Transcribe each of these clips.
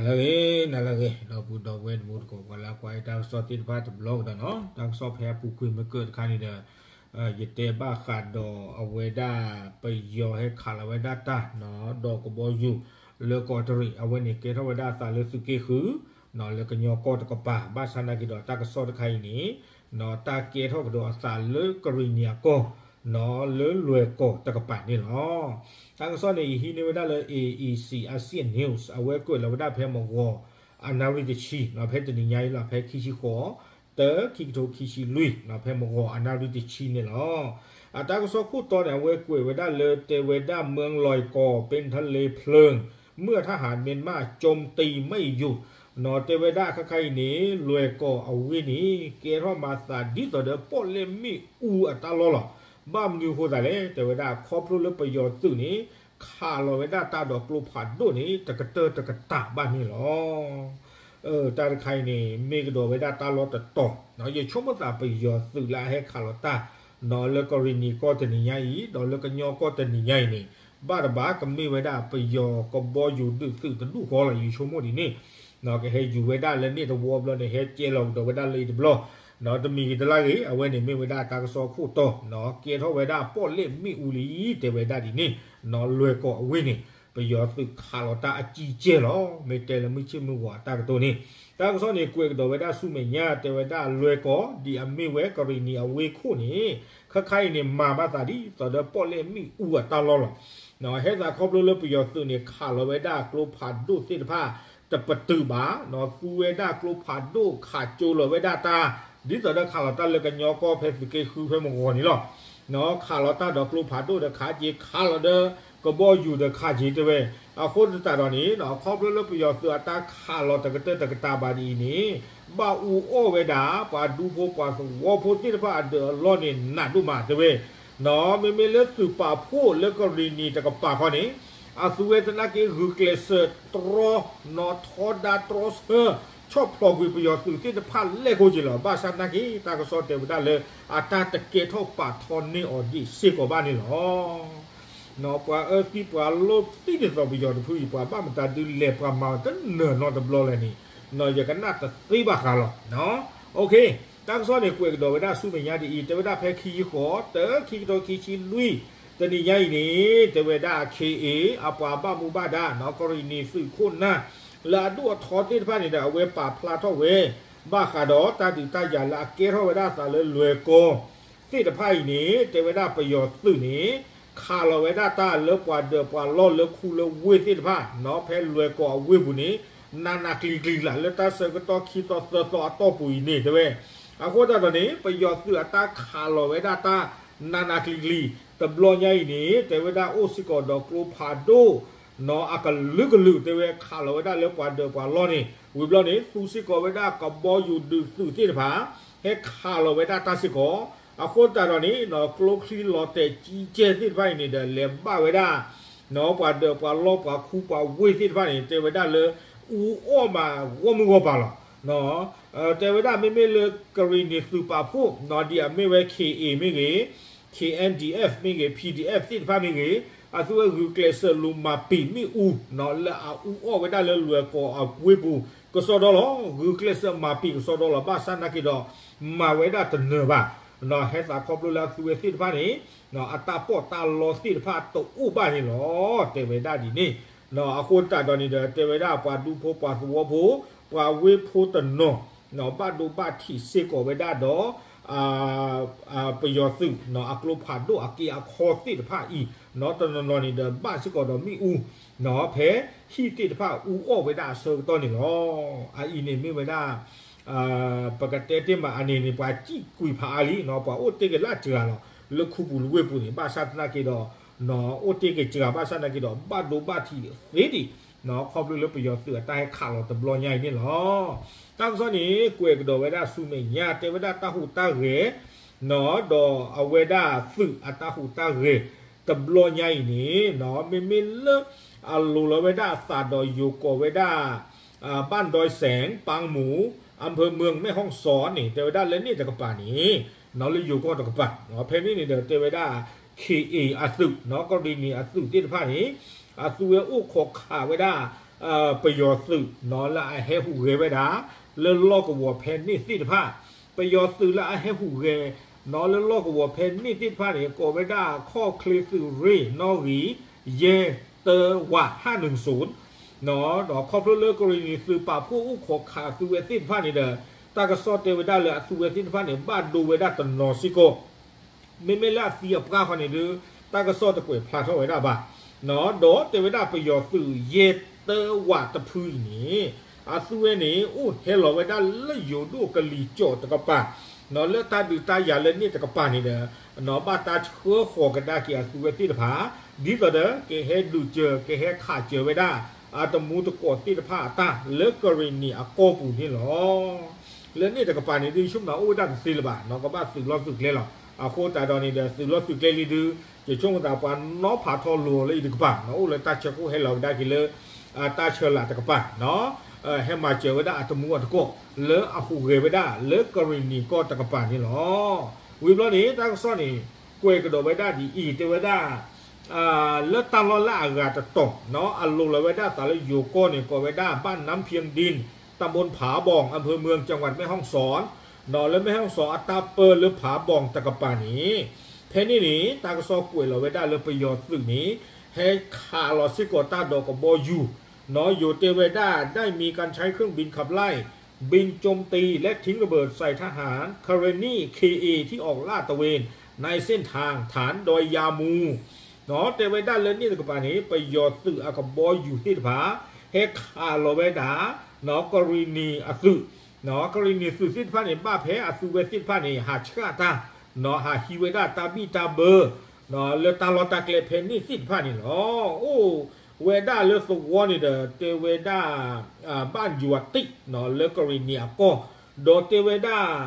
နၤလၢအဂ့ၤ, နၤလၢအဂ့ၤ ဒီပုၢ်ဒီဝဲၢ်တံၤသကိး ပှၤလၢကွၢ်တၢ်ကစီၣ်သ့ၣ်တဖၣ်တဘျီကဒီးနီၤ, တၢ်ကစီၣ်ဖဲအပူၤကွံာ်မ့ၢ်ကၢၣ်တခါန့ၣ်ဒီး ယတဲဘၣ်ဃးဒီးအဝဲဒၣ်ပယီၤဟဲခးလီၤဝဲဒၣ်တၢ်နီၤ, ဒီးကဘီယူၤလၢကီးတရံး အဝဲန့ၣ်ကဲထီၣ်ဝဲဒၣ်အသးလၢသုးက့ဃု နီၤ လၢကညီကီၢ်တကပၤ, ဘၣ်ဆၣ်နာ်က့ဒီးတၢ်ကစီၣ်တခါအံၤန့ၣ် နီၤ တၢ်ကဲထီၣ်ကဒီးအသးလၢကရံၣ်နံၣ်အကီၢ် နီၤ လၢလွဲၢ်ကီးတကပၤန့ၣ်လီၤ. တၢ်ကစီၣ်န့ၣ် ယဟံးန့ၢ်ဝဲဒၣ်လၢ A E C Asian News အဝဲကွဲးလီၤဝဲဒၣ်ဖဲမုၢ်ဂီၤအနၣ်ရံၣ်တဆံ နီၤ ဖဲတနံၤညါအံၤလီၤ ဖဲခံဆံဃိး တၢ ခံကထိခံဆံလွံၢ် နီၤ ဖဲမုၢ်ဂီၤအနၣ်ရံၣ်တဆံန့ၣ်လီၤ. အတၢ်ကစီၣ်ခိၣ်တီန့ၣ် အဝဲကွဲးဝဲဒၣ်လၢတဲဝဲဒၣ် เมืองลอยก่อเป็นทะเลเพลิง เมื่อทหารเมียนมาโจมตีไม่หยุด နီၤ တဲဝဲဒၣ်ခါခါအံၤန့ၣ် လွဲၢ်ကီးအဝ့ၢ်န့ၣ် ကဲထီၣ်မၤသးဒ်သိးဒီးပီၣ်လဲၣ်မ့ၣ်အူအတၢ်လီၢ်လီၤ. ဘၣ်မနုၤအဃိသတးလဲၣ် တဲဝဲဒၣ်ခီဖျိလၢပယီၤသုးန့ၣ် ခးလီၤဝဲဒၣ်တၢ်ဒီးကျိဖးဒိၣ်န့ၣ် တကတၢၢ်တကတၢၢ်ဘၣ်န့ၣ်လီၤ. တၢ်တခါအံၤန့ၣ် မ့ၢ်ကဒီးဝဲဒၣ်တၢ်လီၢ်တတီၤ ယဆိကမိၣ်သးပယီၤသုးလၢအဟဲခးလီၤတၢ် နီၤ လၢကရံၣ်နံၣ်ကီၢ်တနံၤညါအံၤ ဒီးလၢကညီကီၢ်တနံၤညါအံၤန့ၣ် ဘၣ်တဘၣ်ကမ့ၢ်ဝဲဒၣ်ပယီၤကဘီယူၤဒုးသုးတဒူၣ်ဃီလီၤ ယဆိကမိၣ်ဒ်န့ၣ် ကဟဲယူၤဝဲဒၣ်လၢန့ၣ်တဝီဘျီန့ၣ် ဟဲကဲလီၤကဒီးဝဲဒၣ်လၢအံၤတဘျီ တမံၤဂ့ၤတလါဂ့ၤ အဝဲန့ၣ်မ့ၢ်ဝဲဒၣ်တၢ်ကစီၣ်ခိၣ်တီ နီၤ ကဲထီၣ်ဝဲဒၣ်ပီၣ်လဲၣ်မ့ၣ်အူလံ တဲဝဲဒၣ်ဒ်န့ၣ် နီၤ လွဲၢ်ကီးအဝ့ၢ်န့ၣ် ပယီၤသုးခးလီၤတၢ်အကံကဲလီၤ မ့ၢ်တဲလၢမုၢ်ဆ့ၣ်မုၢ်ဂီၤအတၢ်ကတိၤန့ၣ် တၢ်ကစီၣ်န့ၣ် ကွဲးကဒီးဝဲဒၣ်ဆူမဲာ်ညါ တဲဝဲဒၣ်လွဲၢ်ကီး ဒ်အမ့ၢ်ဝဲကရံၣ်နံၣ်အဝ့ၢ်ခိၣ်န့ၣ် ခါခါအံၤန့ၣ် မၤဘၣ်သးဒ်သိးဒီးပီၣ်လဲၣ်မ့ၣ်အူအတၢ်လီၢ်လီၤ. ဟဲသးခီဖျိလၢပယီၤသုးန့ၣ် ခးလီၤဝဲဒၣ်ကျိဖးဒိၣ်သ့ၣ်တဖၣ် တပတုာ်ဘၣ် နီၤ သူဝဲဒၣ်ကျိဖးဒိၣ်ခးကၠိလီၤဝဲဒၣ်တၢ် ဒ်သိးဒီးခးလီၤတၢ်လၢကညီကီၢ်ဖဲသုးက့ဃုဖဲမုၢ်ဂီၤန့ၣ်လီၤ. နီၤ ခးလီၤတၢ်ဒီးကျိဖးဒိၣ်ဒီးခးက့ၤ ခးလီၤဒီးကဘီယူၤဒီးခးက့ၤတဲဝဲ အဃိသတးဒီးန့ၣ်နီၤ ခီဖျိလၢပယီၤသုးအတၢ်ခးလီၤတကတၢၢ်တကတၢၢ်ဘၣ်ဒ်အံၤန့ၣ် ဘၣ်အူအီၣ်ဝဲဒၣ် ပှၤဒူဖိပှၤသဝီဖိသ့ၣ်တဖၣ်အဒၢးအလီၢ်န့ၣ် နးဒိၣ်မးတဲဝဲ နီၤ မ့မ့ၢ်လၢသုးပာ်ဖှိၣ်လၢကရံၣ်နံၣ်တကပၤခီန့ၣ် အသုဝဲသနာ်က့ဂုာ်ကျဲးစၢးတြီ နီၤ ထီဒါတြီဆၢ ဆီၣ်ဖျိးကွံာ်ပယီၤသုးသ့ၣ်တဖၣ်လဲၣ်ကိးက့ၤလီၤ. ဘၣ်ဆၣ်သနာ်က့တၢ်ကစီၣ်တဲဝဲဒၣ်လၢ အတၢ်တကဲထီၣ်ပာ်ထီန့ၢ်အီၤဒံးစ့ၢ်ကီးဘၣ်န့ၣ်လီၤ. နီၤ ပှၤအၢသံပှၤလိၣ်သံဒ်သိးပယီၤတဖုအံၤ ပှၤဘၣ်မတၤဒုးလဲၤပှၤမၤတနီၤတဘျီလဲၣ်န့ၣ် နီၤ ယကနၣ်တသ့ဘၣ်ဃးလီၤ. တၢ်ကစီၣ်န့ၣ် ကွဲးကဒီးဝဲဒၣ်ဆူမဲာ်ညါဒ်အံၤ တဲဝဲဒၣ်ဖဲခံဆံဃိး တၢ ခံကထိခံဆံလွံၢ် တနံၤညါအံၤန့ၣ် တဲဝဲဒၣ် ခ့ၣ်အ့ၣ် အပှၤဘၣ်မူဘၣ်ဒါ နီၤ ကရံၣ်နံၣ်သုးခိၣ်နၢ် လၢအဒိၣ်အထီသ့ၣ်တဖၣ်န့ၣ်ဒီး အဝဲပာ်ဖျါထီၣ်ဝဲ ဘၣ်ဃးဒီးတၢ်ဒုးတၢ်ယၤလၢအကဲထီၣ်ဝဲဒၣ်အသးလၢလွဲၢ်ကီၢ် သ့ၣ်တဖၣ်အံၤန့ၣ် တဲဝဲဒၣ်ပယီၤသုးန့ၣ် ခးလီၤဝဲဒၣ်တၢ်လၢပှၤဒၢးပှၤလီၢ်လၢခူလၢဝ့ၢ်သ့ၣ်တဖၣ် နီၤ ဖဲလွဲၢ်ကီၢ်အဝ့ၢ်ပူၤန့ၣ် နးနးကျံၤကျံၤလၢ်လၢတၢ်ဆၢကတီၢ်ခံသီသၢသီအတီၢ်ပူၤအံၤန့ၣ် တဲဝဲ အဃိသတးဒီးန့ၣ် ပယီၤသုးအတၢ်ခးလီၤဝဲဒၣ်တၢ်နးနးကျံၤကျံၤ တဘျီညါအံၤန့ၣ် တဲဝဲဒၣ်အိၣ်စ့ၢ်ကီးဒီးကျိဖးဒိၣ် နီၤ အကလုာ်ကလုာ် တဲဝဲခးလီၤဝဲဒၣ်လၢပှၤဒၢးပှၤလီၢ်န့ၣ် ဝံၤဘျီန့ၣ် သူစ့ၢ်ကီးဝဲဒၣ်ကဘီယူၤဒုးသုးသ့ၣ်တဖၣ် ဟဲခးလီၤဝဲဒၣ်တၢ်စ့ၢ်ကီး အဃိသတးဒီးန့ၣ် ကျိချံလီၤတဲာ်ကံကဲသ့ၣ်တဖၣ်အံၤန့ၣ်ဒီး လဲၤဘၣ်ဝဲဒၣ် နီၤ ပှၤဒၢးပှၤလီၢ်ပှၤခူပှၤဝ့ၢ်သ့ၣ်တဖၣ်န့ၣ် တဲဝဲဒၣ်လၢ အူအီၣ်မးဂီၢ်မုၢ်ဂီၢ်ပၤလီၤ. တဲဝဲဒၣ်မ့မ့ၢ်လၢကရံၣ်နံၣ်သုးပာ်ဖှိၣ် နီၤ ဒ်အမ့ၢ်ဝဲ ခ့ၣ်အ့ၣ် မ့ၢ်ဂ့ၤ K N D F မ့ၢ်ဂ့ၤ P D F သ့ၣ်တဖၣ်မ့ၢ်ဂ့ၤ အသုဝဲဂုာ်ကျဲးစၢးလူၤမၤပံာ်မ့ၣ်အူ နီၤ လၢအအူအီၣ်ဝဲဒၣ်လၢလွဲၢ်ကီၢ်အဝ့ၢ်ပူၤ ကစီဒီလီၤ. ဂုာ်ကျဲးစၢးမၤပံာ်ကစီဒီလီၤ. ဘၣ်ဆၣ်နာ်က့ဒီး မၤဝဲဒၣ်တနၢၤဘၣ်. နီၤ ဟဲသးခီဖျိလၢအသုဝဲသ့ၣ်တဖၣ်န့ၣ် နီၤ အတၢ်ပီးတၢ်လီသ့ၣ်တဖၣ်တအိၣ်ဘၣ်န့ၣ်လီၤ. တဲဝဲဒၣ်ဒ်န့ၣ် နီၤ အဃိသတးဒီးန့ၣ်ဒီး တဲဝဲဒၣ်ပှၤဒူဖိပှၤသဝီဖိ ပှၤဝ့ၢ်ဖိတနီၤ နီၤ ဘၣ်ဒိဘၣ်ထံးစ့ၢ်ကီးဝဲဒၣ်ဒီး ပယီၤသုး နီၤ အကျိဖးဒိၣ်အက့အခီသ့ၣ်တဖၣ်အံၤ နီၤ တနီၤနီၤန့ၣ်ဒီး ဘၣ်စ့ၢ်ကီးဒီးမ့ၣ်အူ နီၤ ဖဲဟံၣ်သ့ၣ်တဖၣ်အူအီၣ်ဝဲဒၣ်အဆၢကတီၢ်န့ၣ်လီၤ. အအံၤန့ၣ်မ့ၢ်ဝဲဒၣ် ပကတဲတ့ၢ်မးအန့ၣ်န့ၣ် ပှၤစံၣ်ကွံာ်ဖးအါလံ နီၤ ပှၤအိၣ်တ့ၢ်က့ၤလၢစှၤလီၤ လၢခူပူၤလဝ့ၢ်ပူၤန့ၣ် ဘၣ်ဆၣ်သနာ်က့ဒီး နီၤ အိၣ်တ့ၢ်က့ၤစှၤ ဘၣ်ဆၣ်သနာ်က့ဒီး ဘၣ်ဒိဘၣ်ထံးသ့ဒံး နီၤ ခီဖျိလၢပယီၤသုးအတၢ်ဟဲခးလီၤတဘျီညါအံၤန့ၣ်လီၤ. တၢ်ကစီၣ်န့ၣ် ကွဲးကဒီးဝဲဒၣ်ဆူမဲာ်ညါ တဲဝဲဒၣ်တၢ်ဟူးတၢ်ဂဲၤ နီၤ ဒီးအဝဲဒၣ်သုးအတၢ်ဟူးတၢ်ဂဲၤ တဘျီညါအံၤန့ၣ် နီၤ မ့မ့ၢ်လၢ အလိၤလီၤဝဲဒၣ်အသးဒီးယိၤကီးဝဲဒၣ် บ้านดอยแสง ปางหมู อำเภอเมืองแม่ฮ่องสอน န့ၣ် တဲဝဲဒၣ်လၢန့ၣ်တကပၤန့ၣ် နီၤ လၢယိၤကီၢ်တကပၤ ဖဲန့ၣ်န့ၣ်ဒီးတဲဝဲဒၣ် ခ့ၣ်အ့ၣ် အသုး နီၤ ကရံၣ်နံၣ်အသုးသ့ၣ်တဖၣ်န့ၣ် အသုဝဲအိၣ်ခိးခးဝဲဒၣ် ပယီၤသုးနီၤ လၢအဟဲဟူးဂဲၤဝဲဒၣ် လၢလီၢ်ကဝီၤဖဲန့ၣ်သ့ၣ်တဖၣ်, ပယီၤသုးလၢအဟဲဟူးဂဲၤနီၤ လၢလီၢ်ကဝီၤဖဲန့ၣ်သ့ၣ်တဖၣ်န့ၣ် ကိးဝဲဒၣ်ခီၣ်ချ့သုးရ့ၣ်နီၣ်ဂံၢ် ယဲၢ်တၢဝး ဟးနုၣ်စိၣ် ဒီးခီဖျိလၢကရံၣ်နံၤသုးပာ်ဖှိၣ်အိၣ်ခိးခးသုးဝဲသ့ၣ်တဖၣ်န့ၣ်ဒီး တၢ်ကစီၣ်တဲဝဲဒၣ်လၢအသုးဝဲသ့ၣ်တဖၣ်န့ၣ် ဘၣ်ဒိဝဲဒၣ်တနီၤစ့ၢ်ကီး မ့မ့ၢ်လၢအသံအပှၢ်ဃီန့ၣ်ဒီး တၢ်ကစီၣ်တကွဲးဖျါထီၣ်ဝဲဒၣ်ဘၣ်. ဒီးတဲဝဲဒၣ်ပယီၤသုးယဲၢ်တၢဝးတဖုအံၤန့ၣ် အသုးဝဲန့ၣ် အိၣ်ဟဲလီၤဝဲဒၣ်လၢယိၤဒိၣ်ကလံၤစိးတကပၤ လၢတၢ်ဒုးတၢ်ယၤလၢန့ၣ်တကပၤန့ၣ်ဒီး ဘၣ်တၢ်ဆှၢဃီၤကဒါက့ၤအသုးဝဲသ့ၣ်တဖၣ် ဒ်သိးဒီး ကဟဲဒုးစၢၤ ကဟဲခးစၢၤဝဲဒၣ် အတမူတကိးသ့ၣ်တဖၣ်အတၢ်လၢကရံၣ်နံၤအကီၢ်ပူၤန့ၣ်လီၤ. လၢန့ၣ်တကပၤန့ၣ်ဒုး ဆိကမိၣ်အိၣ်ဝဲဒၣ်တသ့လၢၤဘၣ်နီၤ ကဘၣ်သုးလီၢ်သုးကျဲလီၤ. အဃိသတးဒီးန့ၣ်ဒီး သုးလီၢ်သုးကျဲလံဒုး ယဆိကမိၣ်သးပှၤနီၤဖးထီၣ်လိၤလၢအံၤတကပၤနီၤ အိၣ်လၢတၢ်ဆၢကိၣ်ဟဲလီၤကဒါက့ၤလၢ တၢ်ဆၢလာ်တကပၤနီၤ ဟဲမၤစၢၤဝဲဒၣ်အတမူအတကိး လၢအဟူးဂဲၤဝဲဒၣ်လၢကရံၣ်နံၤကီၢ်တကပၤန့ၣ်လီၤ. ဝံၤဘျီန့ၣ် တၢ်ကစီၣ်န့ၣ် ကွဲးကဒီးဝဲဒၣ်ဒ်အံၤ တဲဝဲဒၣ် လၢတၢ်လီၢ်လၢအဂၤတတီၤနီၤ အလိၤလီၤဝဲဒၣ်သးလၢယိၤကီၢ်န့ၣ် ကိးဝဲဒၣ် บ้านน้ำเพียงดิน ตำบลผาบ่อง อำเภอเมือง จังหวัดแม่ฮ่องสอน နီၤ လၢမဲၢ်ဟီၣ်စီၣ်အတၢ်ပၢလၢဖးဘီၣ်တကပၤန့ၣ် ဖဲန့ၣ်န့ၣ် တၢ်ကစီၣ်ကွဲးလီၤဝဲဒၣ်လၢပယီၤသုးန့ၣ် ဟဲခးလီၤစ့ၢ်ကီးတၢ်ဒီးကဘီယူၤ နီၤ ယိၤတဲဝဲဒၣ် ได้มีการใช้เครื่องบินขับไล่ บินโจมตีและทิ้งระเบิดใส่ทหาร เคเรนี เคเอ ที่ออกลาดตระเวนในเส้นทาง ฐานดอยยามู နီၤ တဲဝဲဒၣ်လၢန့ၣ်တကပၤန့ၣ် ပယီၤသုးအကဘီယူၤသ့ၣ်တဖၣ် ဟဲခးလီၤဝဲဒၣ် နီၤ ကရံၣ်နံၤအသုး ကရံၣ်နံၤသုးသ့ၣ်တဖၣ်န့ၣ် ဘၣ်ဖဲအသုးဝဲသ့ၣ်တဖၣ်န့ၣ် ဟးဆှၣ်တၢ် နီၤ ဟးဟံးဝဲဒၣ်တၢ်ဘံၣ်တၢ်ဘၢ နီၤ လၢတၢ်လီၢ်တၢ်ကျဲဖဲန့ၣ်သ့ၣ်တဖၣ်န့ၣ်လီၤ. အိၣ်ဝဲဒၣ်လၢသဝီန့ၣ်ဒီး တဲဝဲဒၣ် ဘၣ်ယွၤတံၢ် နီၤ လၢကရံၣ်နံၤအကီၢ် ဒီးတဲဝဲဒၣ်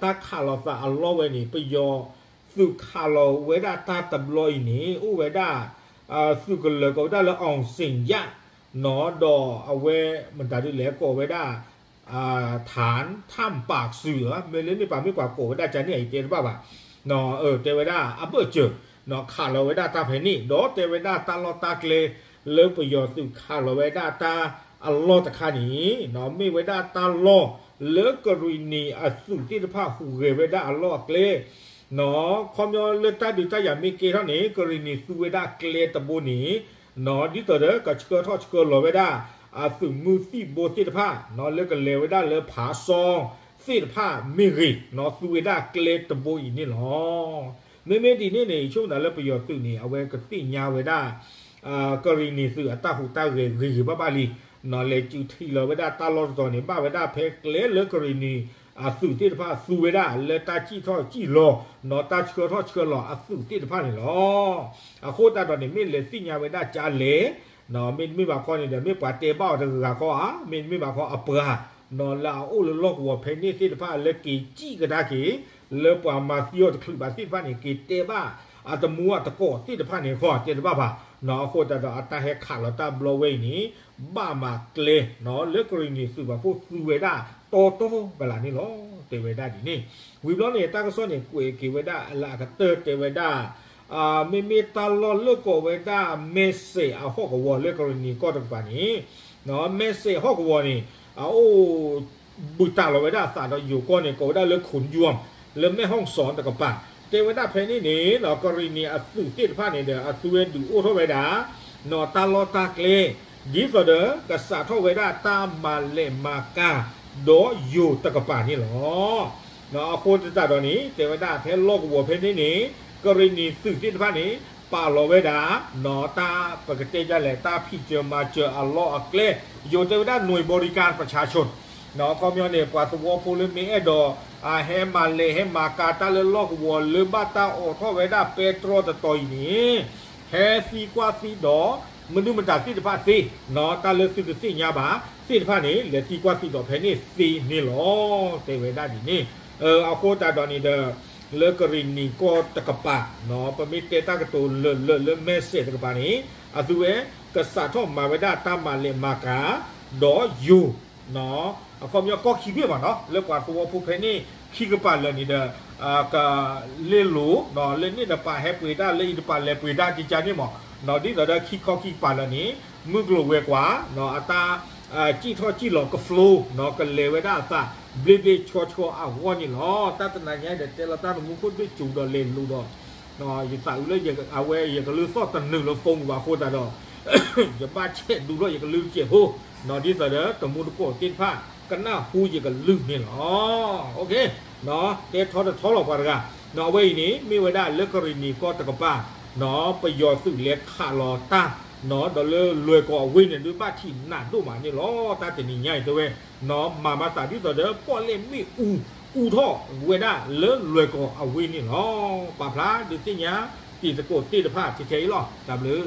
တၢ်ခးလိာ်သးအလီၢ်ဝဲန့ၣ် ပယီၤသုးခးလီၤဝဲဒၣ်တၢ်တဘျီအံၤန့ၣ် အိၣ်ဝဲဒၣ် သုးကလၢၤကိးဝဲဒၣ်လၢ အောင်ဇေယျ နီၤ ဒီးအဝဲမတၤဒ်လဲၣ်ကိးဝဲဒၣ် ထၣ် ထၣ်ပၢၵ်ၣ်စုၣ် မ့ၢ်လၢန့ၣ်ပာ်မ့ၢ်ပှၤကိးဝဲဒၣ်ကန့ၣ်အံၤတဲတဘၣ်ဘၣ် တဲဝဲဒၣ်အဘၢၣ်စၢၤ ခးလီၤဝဲဒၣ်တၢ်ဖဲန့ၣ် ဒီးတဲဝဲဒၣ်တၢ်လီၢ်တၢ်ကျဲ လၢပယီၤသုးခးလီၤဝဲဒၣ်တၢ်အလီၢ်တခါန့ၣ် မ့ၢ်ဝဲဒၣ်တၢ်လီၢ်လၢကရံၣ်နံၤအသုးသ့ၣ်တဖၣ်ဟူးဂဲၤဝဲဒၣ်အလီၢ်အကျဲ ခီပညီလၢတၢ်ဒုးတၢ်ယၤမ့ၢ်ကဲထီၣ်န့ၣ် ကရံၣ်နံၤသူဝဲဒၣ်ကျဲတဘိန့ၣ် ဒ်သိးဒီးကဆှၢထီၣ်ဆှၢလီၤဝဲဒၣ် အသုးမုၢ်သံၣ်ဘိသ့ၣ်တဖၣ် လၢကလဲၤဝဲဒၣ်လၢဖးစီသ့ၣ်တဖၣ်မ့ၢ်ဂ့ၤ သူဝဲဒၣ်ကျဲတဘိအံၤန့ၣ်လီၤ. မ့မ့ၢ်ဒ်န့ၣ်န့ၣ် ဆိကမိၣ်သးလၢပယီၤသုးန့ၣ် အဝဲကသ့ၣ်ညါဝဲဒၣ် ကရံၣ်နံၤသုးအတၢ်ဟူးတၢ်ဂဲၤဂ့ၤဂ့ၤဘၣ်ဘၣ်လံ လဲၤစုးထံးလီၤဝဲဒၣ်တၢ်လီၢ်တတီၤန့ၣ် ဘၣ်ဝဲဒၣ်ဖဲကျဲလၢကရံၣ်နံၤအသုးသ့ၣ်တဖၣ်သူဝဲဒၣ်လၢတၢ်စံၣ်ထီၣ်စံၣ်လီၤ နီၤတၢ်ဆှၢထီၣ်ဆှၢလီၤအသုးသ့ၣ်တဖၣ်န့ၣ်လီၤ. အဃိသတးဒီးန့ၣ် မ့ၢ်လဲၤသ့ၣ်ညါဝဲဒၣ်ကလဲၣ် မ့တမ့ၢ်ဘၣ်ခီန့ၣ်ဒီး မ့ၢ်ပှၤတဲဘၣ်အီၤတဂၤဂၤခီဧါ မ့တမ့ၢ်ဘၣ်ခီအပှၤ လၢအအိၣ်လၢလီၢ်ကဝီၤဖဲန့ၣ်သ့ၣ်တဖၣ်လၢက့ၤစံၣ်ကဒါက့ၤ လၢပှၤမၤသံအီၤတချုးဘၣ်သ့ၣ်တဖၣ်န့ၣ် က့ၤတဲဘၣ်အတမူအတကိးသ့ၣ်တဖၣ်န့ၣ်ဃီတဲတဘၣ်ဘၣ် အဃိသတးဒီးအတၢ်ဟဲခးလီၤတၢ်ဘျီဝဲအံၤန့ၣ် ဘၣ်မၤကျဲ လၢကရံၣ်နံၤသုးပာ်ဖှိၣ်သူဝဲဒၣ်တီတီကလာ်န့ၣ်လီၤ တဲဝဲဒၣ်ဒ်န့ၣ် ဝံၤဘျီန့ၣ် တၢ်ကစီၣ်န့ၣ် ကွဲးက့ၤဝဲဒၣ်လၢအကတၢၢ်တဲဝဲဒၣ် မ့မ့ၢ်တၢ်လီၢ်လၢကိးဝဲဒၣ် မဲစဲးအဟီၣ်ကဝီၤလၢကရံၣ်နံၤကီၢ်တကပၤန့ၣ် မဲစဲးဟီၣ်ကဝီၤန့ၣ် အအိၣ် ဘူးတံၢ်လီၤဝဲဒၣ်အသးဒီးယိၤကီၢ်န့ၣ် ကိးဝဲဒၣ်လၢ ခိၣ်ယွမ် လၢမဲၢ်ဟီၣ်စီၣ်တကပၤ တဲဝဲဒၣ်ဖဲန့ၣ်န့ၣ် ကရံၣ်နံၤအသုးသ့ၣ်တဖၣ်န့ၣ်ဒီး အသုဝဲဒုးအိၣ်ထီၣ်ဝဲဒၣ် နီၤတၢ်လီၢ်တၢ်ကျဲ ဒ်သိးဒီး ကစးထီၣ်ဝဲဒၣ်တၢ်မၤလဲၢ်မၤကၤ ဒီးယိၤတကပၤန့ၣ်လီၤ. အဃိသတးဒီးန့ၣ် တဲဝဲဒၣ်ဖဲလီၢ်ကဝီၤဖဲန့ၣ်န့ၣ် ကရံၣ်နံၤသုးသ့ၣ်တဖၣ်န့ၣ် ပာ်လီၤဝဲဒၣ် နီၤတၢ်ပကတဲဒ်လဲၣ် တၢ်ဖံးစၢၤမၤစၢၤအလီၢ်အကျဲ ယိၤတဲဝဲဒၣ် หน่วยบริการประชาชน နီၤခီပညီန့ၣ် ပှၤသဝီဖိလၢမ့ၢ်အဲၣ်ဒိး ဟဲမၤလဲၢ်ဟဲမၤကၤတၢ်လၢလီၢ်ကဝီၤလၢဘၣ်တၢ်အိးထီၣ်ဝဲဒၣ်ပဲတြီတတီၤအံၤန့ၣ် ဟဲသံကွၢ်သံဒိး မနုၤမတၤသ့ၣ်တဖၣ်သ့ နီၤတၢ်လၢသုတသ့ၣ်ညါဘၣ် သ့ၣ်တဖၣ်န့ၣ် လဲၤသံကွၢ်သံဒိးဖဲန့ၣ်သ့န့ၣ်လီၤ တဲဝဲဒၣ်ဒ်န့ၣ် အဃိသတးဒီးန့ၣ်ဒီး လၢကရံၣ်နံၤကီၢ်တကပၤ ပမ့ၢ်တဲတၢ်ကတိၤလၢာ်လၢာ်လၢမဲစဲးတကပၤန့ၣ် အသုဝဲ ကစးထီၣ်မၤဝဲဒၣ်တၢ်မၤလဲၢ်မၤကၤ ဒီးယိၤ အခီပညီကီၢ်ခံဘ့ၣ်မးနီၤ လၢပှၤသဝီဖိဖဲန့ၣ် ခံကပၤလၢာ်န့ၣ်ဒီး ကလ့လိၤ လၢန့ၣ်တပၤဟဲပှ့ၤတၢ် လၢအံၤတပၤလဲၤပှ့ၤတၢ်ကကန့ၣ်မး ဒ်သိးဒီးခံခီခံကပၤလၢာ်န့ၣ် မုၢ်ကျိၤဝဲၤကွာ် အတၢ် စံၣ်ထီၣ်စံၣ်လီၤကဖျိ ကလဲၤဝဲဒၣ်အသး ဘျ့ဘျ့ဆှီဆှီအဂီၢ်န့ၣ်လီၤ. တၢ်တနၤညါဒီး တဲလီၤတၢ်နမူခိၣ်ဒွဲၣ်စူၤဒီးလဲၤလိၤဒီး ယသးအုးလၢအဝဲယကလုၢ်သီၣ်တနုာ်လၢ phone ဘၣ်အဃိသတးဒီး ယဘၣ်ဆဲးဒူထီၣ်ယကလုၢ်ကဲးဖိ ဒ်သိးဒီးတမူတကိးသ့ၣ်တဖၣ် ကနၢ်ဟူယကလုၢ်န့ၣ်လီၤ. တဲထီတထီလီၤပှၤတဂၤ အဝဲအံၤန့ၣ် မ့ၢ်ဝဲဒၣ်လၢကရ့ၣ်နံၤကီၢ်တကပၤ ပယီၤသုးလဲၤခးလီၤတၢ် ဒီးလၢလွဲၢ်ကီၢ်အဝ့ၢ်န့ၣ် ဒုးဘၣ်ထံးနးဒိၣ်မးန့ၣ်လီၤ. တၢ်တနံၤညါအံၤတဲဝဲ မၤမၤသးဒ်သိးဒီး ပီၣ်လဲၣ်မ့ၣ်အူ အူထီၣ်ဝဲဒၣ်လၢလွဲၢ်ကီၢ်အဝ့ၢ်န့ၣ်လီၤ. ပာ်ဖျါဒုးသ့ၣ်ညါ တံၤသကိးသ့ၣ်တဖၣ်ထဲထဲအံၤလီၤ. တၢ်ဘျုး